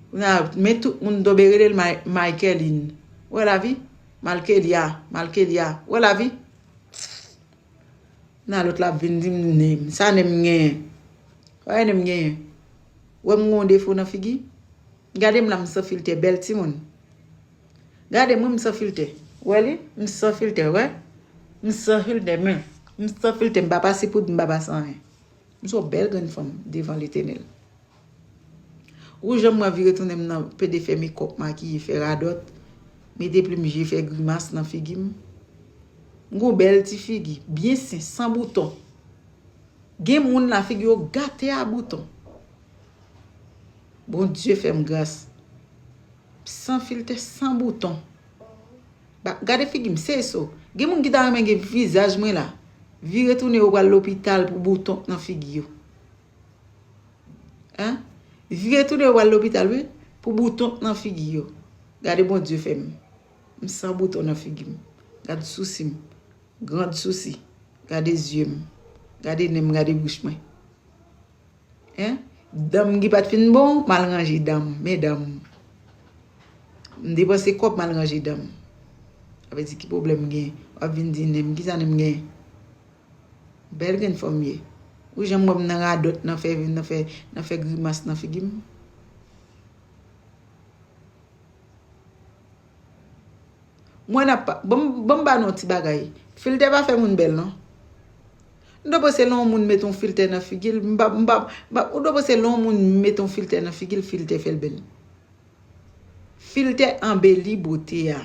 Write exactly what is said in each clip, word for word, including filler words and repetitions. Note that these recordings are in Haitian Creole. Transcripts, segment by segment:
Kounye a, men tout moun tonbe rele l May- Michaeline. Wè lavi? Malkelia, Malkelia. Wè lavi? Nan lòt la ap vin di m nen m. Sa nen m genyen? Wè nen m genyen? Wè m gen yon defo nan figi? Gade m la, m san filtè, bèl timoun. Gade mwen, m san filtè. Wè li? M san filtè, wè. M san filtè, men. M san filtè, m pa pase poud, m pa pase anyen. M se yon bèl grenn fanm devan Letènèl. Ou janm wè vire tounen m nan pede fè mekòp, makiye, fè radòt, mete plim je, fè grimas nan figi m. M gon bèl ti figi, byen sen, san bouton. Gen moun la figi yo gate a bouton. Bondye fè m gras. San filtè, san bouton. Ba, gade figi m, se so. Gen moun ki ta renmen gen vizaj mwen la. Vire tounen yo pral lopital pou bouton k nan figi yo. Hein? Vire tounen yo pral lopital, wi. Pou bouton k nan figi yo. Gade Bondye fè m. M san bouton nan figi m. Gad sousi m. Grand sousi. Gade zye m. Gade nen m, gade bouch mwen. Hein? Dan m ki pa t fin bon, m al ranje dan m. Men dan m. M depanse kòb, m al ranje dan m. Sa vle di ki pwoblèm m gen? W ap vin di nen m, ki sa nen m gen? Bèl grenn fanm ye. Ou janm wè m nan radòt, nan fè, nan fè, nan fè grimas nan figi m? Mwen ap pa, ban m, ban m ba nou yon ti bagay. Filtè pa fè moun bèl, non. Nou dwe panse lè yon moun mete yon filtè nan figi l, m pa, m pa, m pa, ou dwe panse lè yon moun mete yon filtè nan figi l, filtè fè l bèl. Filtè anbeli bote a.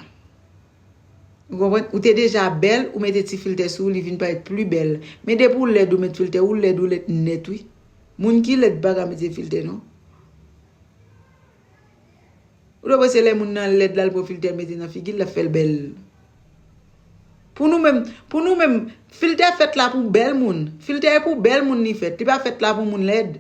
Ou konprann? Ou te deja bèl, ou mete ti filtè sou ou, li vin parèt pli bèl. Men depi w lèd, ou met filtè, ou lèd, ou lèd nèt, wi. Moun ki lèd pa ka mete filtè, non. Ou dwe panse lè moun nan lèd la, l pran filtè, l mete nan figi l, l ap fè l bèl. Pou nou menm, pou nou menm, filtè fèt la pou bèl moun. Filtè e pou bèl moun li fèt. Li pa fèt la pou moun lèd.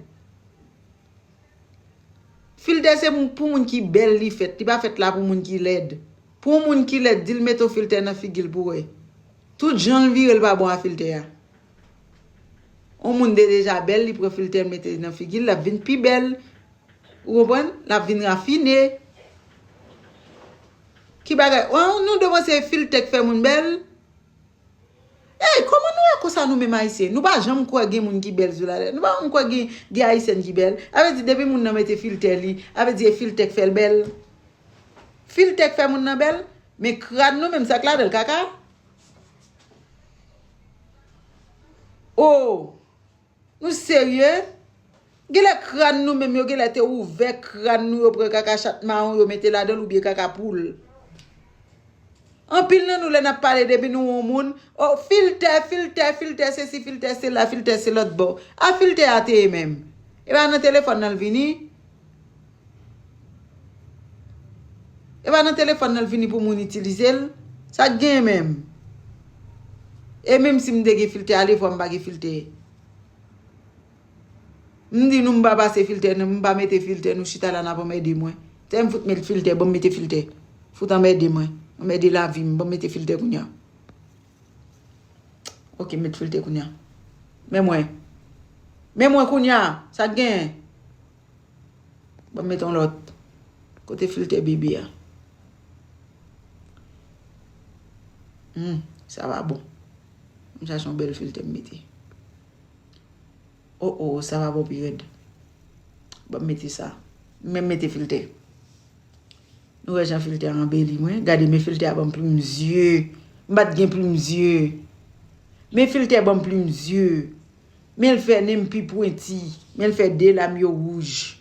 Filtè se pou moun ki bèl li fèt. Li pa fèt la pou moun ki lèd. Pou yon moun ki lèd, di l mete yon filtè nan figi l pou wè. Tout jan l vire, l pa bon a filtè a. Yon moun de deja bèl, li pran filtè, l mete nan figi l, l ap vin pi bèl. Ou konprann? L ap vin rafine. Ki bagay? An, nou dwe panse filtè k fè moun bèl? Ey, kòman nou ye konsa nou menm Ayisyen? Nou pa janm kwè gen moun ki bèl sou latè. Nou pa janm kwè gen, gen Ayisyèn ki bèl. Sa vle di, depi moun nan mete filtè li, sa vle di e filtè k fè l bèl. Filtè k fè moun nan bèl, men kràn nou menm, sa k ladan l, kaka? Oh! Nou serye? Genlè kràn nou menm yo, genlè te ouvè kràn nou, yo pran kaka chat mawon, yo mete ladan l oubyen kaka poul. Anpil nan nou, lè n ap pale, depi nou wè yon moun, oh, filtè, filtè, filtè sesi, filtè sela, filtè se lòt bò. A filtè a te ye menm? E pa nan telefòn nan l vini? E pa nan telefòn nan l vini pou moun itilize l? Sa k genyen menm? E menm si m te gen filtè, ale vwa m pa gen filtè. M di nou m pa pase filtè, nou, m pa mete filtè, nou chita la n ap anmède mwen. Tè m fout met filtè, ban m mete filtè. Fout anmède mwen. Anmède lavi m, ban m mete filtè kounye a. Ok, m met filtè kounye a. Men mwen. Men mwen kounye a, sa k genyen? Ban m met yon lòt. Kote filtè bebe a? Hmm, sa pa bon. M chache yon bèl filtè m mete. Oh, oh, sa pa bon pi rèd. Ban m mete sa. M menm mete filtè. Nou wè jan filtè a anbeli mwen? Gade, men filtè a ban m plim zye. M pa t gen plim zye. Men filtè ban m plim zye. Men l fè nen m pi pwenti. Men l fè de lam yo wouj.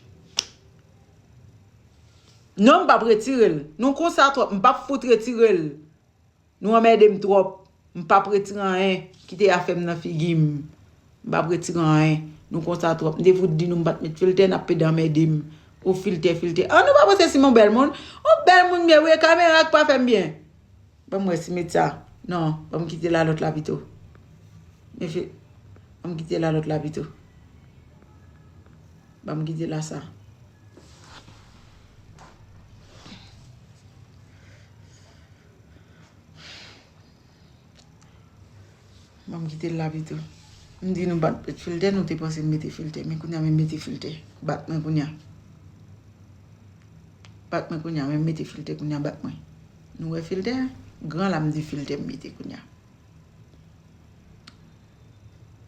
Non, m p ap retire l. Nou konsa twòp, m p ap fout retire l. Nou anmède m twòp. M p ap retire anyen. Kite afè m nan figi m. M p ap retire anyen. Nou konsa twòp. M te fout di nou m pa t met filtè, n ap pede anmède m. O filtè, filtè. An, nou pa panse si m yon bèl moun? Yon bèl moun m ye, wi, e kamera k pa fè m byen. Ban m wè si m met sa. Non, ban m kite lalòt la pito. Men fi, ban m kite lalòt la pito. Ban m kite la sa. Ban m kite l la pito. M di nou pa t met filtè, nou te panse m mete filtè. Men kounye a, men m mete filtè. Bat mwen kounye a. Bat mwen kounye a, men m mete filtè kounye a, bat mwen. Nou wè filtè? Gran la m di filtè m mete kounye a.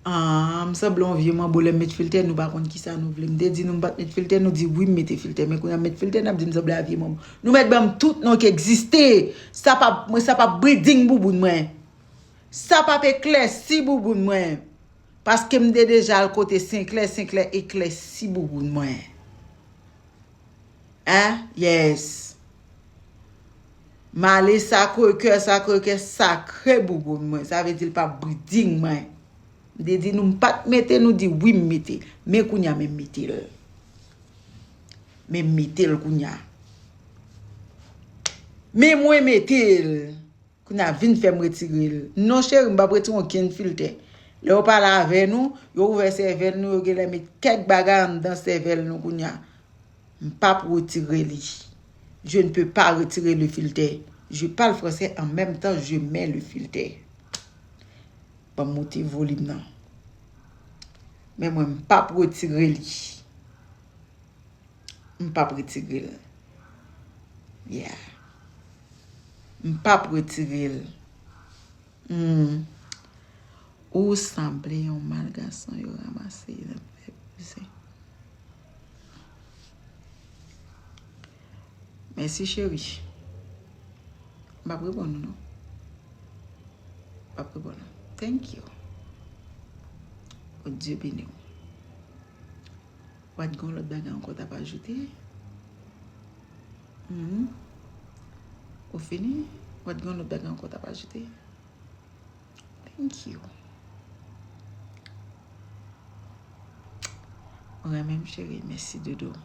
Ah, m sanble yon vye manbo lè m met filtè, nou pa konn kisa nou vle. M te di nou m pa t met filtè, nou di wi m mete filtè. Men kounye a m met filtè, n ap di m sanble a vye manbo. Nou mèt ban m tout non ki egziste. Sa p ap, mwen, sa p ap breeding bouboun mwen. Sa p ap eklèsi bouboun mwen. Paske m te deja al kote Senklè, Senklè eklèsi bouboun mwen. Hein? Yes. M ale Sacré-Cœur, Sacré-Cœur sakre bouboun mwen. Sa vle di l pa breeding mwen. M te di nou m pa t mete, nou di wi m mete. Men kounye a men m mete l. Men m mete l kounye a. Men mwen mete l. Kounye a vin fè m retire l. Non cheri, m p ap retire okenn filtè. Lè yo pale avè nou, yo ouvè sèvèl nou, yo genlè met kèk bagay anndan sèvèl nou kounye a. M p ap retire li. Je ne peux pas retirer le filtè. Je parle français en même temps, je mets le filtè. Ban m moute volim nan. Men mwen, m p ap retire li. M p ap retire l. Yeah. M p ap retire l. Hmm. Ou sanble yon mal gason yo ranmase nan fè bouzen. Mèsi cheri. M p ap reponn ou non. M p ap reponn ou. Thank you. Bondye beni w. Ou pa t gen yon lòt bagay ankò w t ap ajoute? Hmm. Ou fini? Ou pa t gen yon lòt bagay ankò w t ap ajoute? Thank you. Mwen renmen m cheri. Mèsi doudou.